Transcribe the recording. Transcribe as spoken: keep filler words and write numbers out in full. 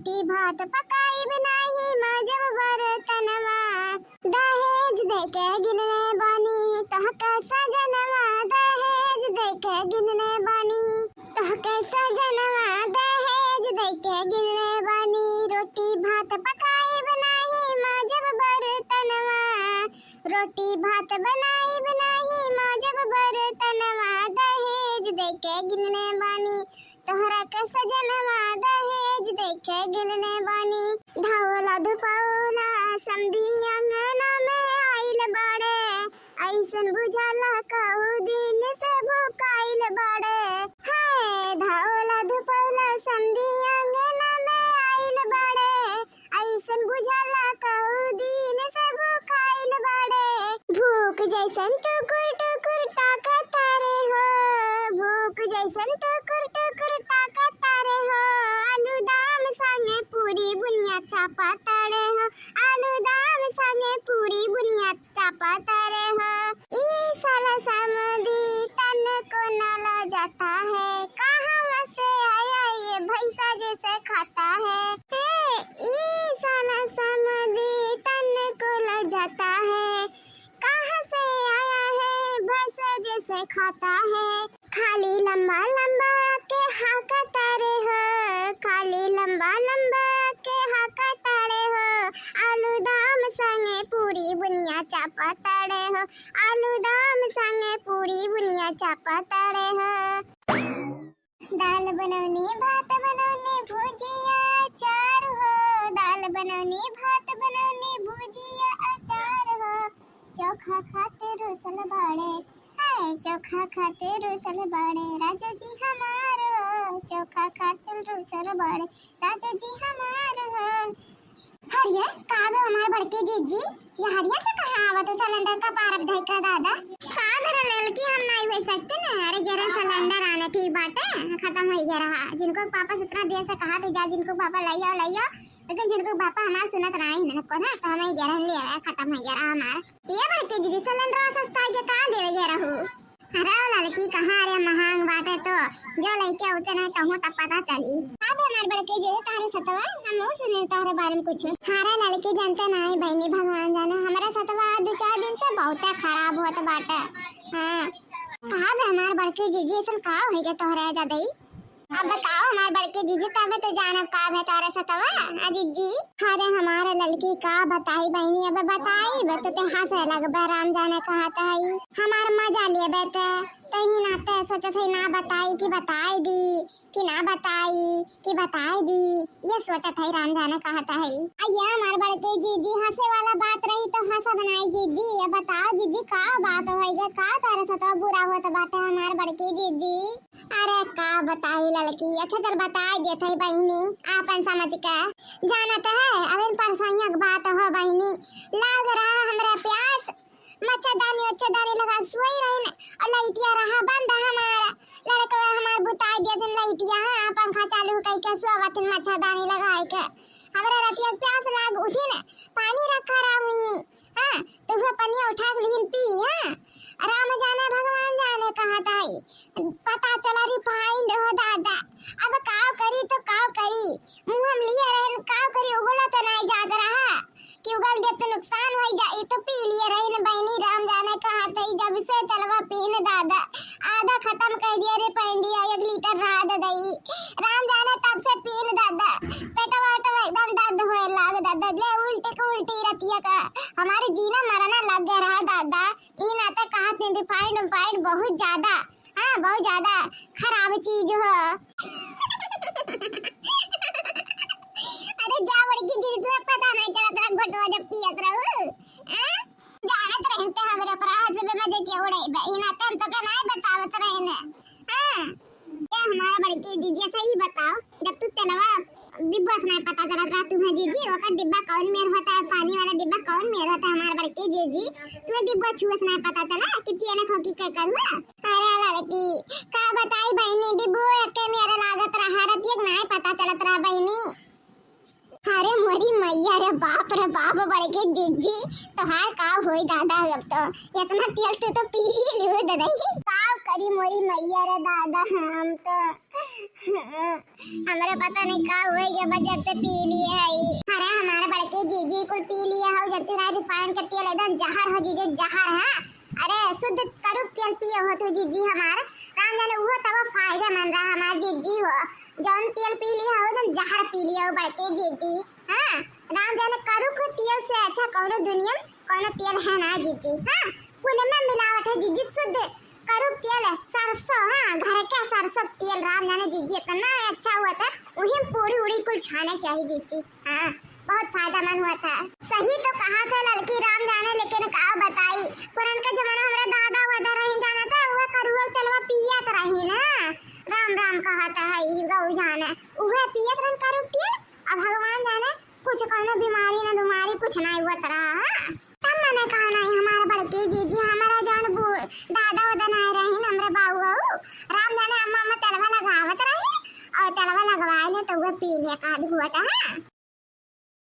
रोटी भात पकाइब नाही, माजब बर्तनवा। दहेज देके गिनले बानी तोहका सजनवा, दहेज देके गिनले बानी तोहका सजनवा, दहेज देके गिनले बानी। रोटी भात पकाइब नाही, माजब बर्तनवा। रोटी भात बनाइब नाही, माजब बर्तनवा। दहेज देके गिनले बानी तोहरा के सजनवा, दहेज देके गिनले बानी। धावला धुपौला समधी अंगना में आइल बाड़े, अइसन बुझाला कहू दिन से भुखाइल बाड़े। हाय, धावला धुपौला समधी अंगना में आइल बाड़े, अइसन बुझाला कहू दिन से भुखाइल बाड़े। भूख जइसन टुकुर टुकुर ताकतारे हो, भूख जइसन टुकुर टुकुर ताकतारे हो। आलू दाम संगे पूरी बुनिया चापतारे हो, आलू दाम संगे पूरी बुनिया चापतारे हो। ई साला समधी तनको ना लजाता है, कहाँ से आया ये भैंसा जैसे खाता है। हे, ई साला समधी तनको लजाता है, कहाँ से आया है भैंसा जैसे खाता है। खाली लंबा लंबा के हाकतारे हो, खाली लंबा लंबा के हाकतारे हो। आलू दाम संगे पूरी बुनिया चापतारे हो, आलू दाम संगे पूरी बुनिया चापतारे हो। दाल बनौनी, भात बनौनी, भुजिया, अचार हो। दाल बनौनी, भात बनौनी, भुजिया, अचार हो। चोखा खातिर रुसल बाड़े, हाय, चोखा खातिर रुसल बाड़े, राजा जी हमार हो। चोखा खातिर रुसल बाड़े, राजा जी हमार हो। अरे, का बे हमार बड़की जिज्जी, ये हरिया से कहाँ आवत है सिलेंडर का पारब धई का दादा? का बेरा ललकी हम नाई होइ सकते न, अरे गेरा सिलेंडर आने ठीक बाटे, खतम होइ गया रहा। जिनको पापा से इतना देर से कहा थे जा, जिनको पापा लई आओ, लई आओ, लेकिन जिनको पापा हमार सुनत नाई है ना, को ना, तो हमें गेरा ले आया, खतम होइ गया रहा हमार। ये बड़की जिज्जी सिलेंडर सस्ता है, का लेवे गया रहू? अरे ओ ललकी, कहाँ रे, महंग बाटे तो जो लइके उते नहीं कहूँ तब पता चली। का बे हमार बड़की जिज्जी, तोहरे सतवा, हम वो सुने तोहरे बारे में कुछ। अरे ललकी, जनते नहीं बहिनी, भगवान जाने, हमरे सतवा दो चार दिन से बहुते खराब होत बाटे। हाँ, का बे हमार बड़की जिज्जी, अइसन का होइ गया तोहरे जदई? अब बताओ हमार बड़की जिज्जी, तबे तो जानब का भे तोरे सतवा, आ जिज्जी। अरे हमार ललकी का बताई बहिनी, अब बताई बे तो ते हंसे लगबे, राम जाने कहत हई। हमार मजा लेबे ते, तही नाते सोचत हई ना बताई कि बताई दी, कि ना बताई कि बताई दी, ये सोचत हई, राम जाने कहत हई। अइया हमार बड़की जिज्जी, हंसे वाला बात रही तो हंसा बनाई जिज्जी। अब बताओ जिज्जी, का बात होइ गए, का तोरे सतवा बुरा होत बाटे हमार बड़की जिज्जी? अरे का बताई ललकी, अच्छा चल बताई देत हई बहिनी, आपन समझ के। जानत है, अबहिन परसैया के बात हो बहिनी, लाग रहा हमरा प्यास, मच्छरदानी उच्छरदानी लगा सोई रहिन, और लइटिया रहा बंद हमार, लड़कवा हमार बुताई देथिन लइटिया, हाँ, पंखा चालू कई के सोवथिन मच्छरदानी लगाई के। हमरा रतिया प्यास लाग उठिन, पानी रखा रहा हुई, हाँ, तो वो पनिया उठा के लीन पी, हाँ। राम जाने भगवान जाने कहत हई, पता चला refined हो दादा। अब काव करी तो काव करी, मुँह में लिए रहन काव करी, उगला तो नाई जात रहा कि उगल दे तो नुकसान हो जाई, तो पी लिए रहन बहिनी। राम जाने कहत हई, जब से तेलवा पीन दादा, आधा खतम कर दिया refined, एक लीटर रहा दे दई। राम जाने तब से पीन दादा, पेटवा वेटवा एकदम दर्द होए लाग दादा, ले उल्टी के उल्टी रतिया का। हमारे जीना मरना लग गया रहा दादा। ई नाते कहत नहीं, refined उफाइंड बहुत ज्यादा, हाँ, बहुत ज्यादा खराब चीज हो। अरे जा बड़की जिज्जी, तुहे पता नहीं चलत रहा घोटवा जब पियत रहू, हाँ? जानत रहन ते हमरे ऊपर हाथ से बेमजे के उड़े बे, ई नाते हम तो का नहीं बतावत रहन, हाँ? ए हमार बड़की जिज्जी, अच्छा ई बताओ, जब तू तेलवा डिब्बा से नहीं पता चलत रहा तुम्हें जिज्जी, ओकर डिब्बा कौन मेर होता है, पानी वाला डिब्बा कौन मेर होता है हमार बड़की जिज्जी, तुम्हें डिब्बा छुए से नहीं पता चला कि तेल खोकी के करुआ? अरे ललकी, का बताई बहिनी, डिब्बो एके मेर लागत रहा, रतिया के नहीं पता चलत रहा बहिनी। अरे मोरी मैया रे बाप रे बाप, बड़की जिज्जी, तोहार का होई दादा, अब तो इतना तेल तू तो पी ही लियो दादा। का करी मोरी मैया रे दादा, हम तो हमरे पता नहीं का होइ गया बा, जब से पी लिए है ई। अरे हमारे बड़के जीजी कुल पी लिए हो, जब से refined के तेल एकदम जहर हो जीजी, जहर है। अरे शुद्ध करुक तेल पिए हो तू जीजी हमार, राम जाने उहो तब फायदेमंद रहा हमार जीजी हो। जौन तेल पी लिए हो एकदम जहर पी लिए हो बड़के जीजी। हाँ, राम जाने करुक तेल से अच्छा कौनो दुनिया में कौनो तेल है ना जीजी। हाँ, कुल में मिलावट है जीजी, शुद्ध करुक तेल, सरसों, हाँ, घर के सरसों तेल, राम जाने जीजी इतना अच्छा हुआ था, उही में पूड़ी उड़ी कुल छाने चाहिए जीजी। हाँ, बहुत फायदेमंद हुआ था। सही तो कहा था लड़की, राम जाने, लेकिन का बताई, पुरनका जमाना हमारे दादा वादा रही जाना था, वह करुआ तेलवा पियत रही ना, राम राम कहा था है ई गौ जाने, वह पियत रही करुक तेल। अब भगवान जाने कुछ कौनो बीमारी ना दुमारी कुछ नहीं हुआ रहा। तब मैंने कहा नहीं हमारे बड़के जीजी, हमारा जान बूढ़ दादा वादा नहीं रही ना, हमरे बाऊ बहू, राम जाने अम्मा अम्मा तेलवा लगावत रही और तेलवा लगवाए ले तो वह पी ले का घूटा। हाँ।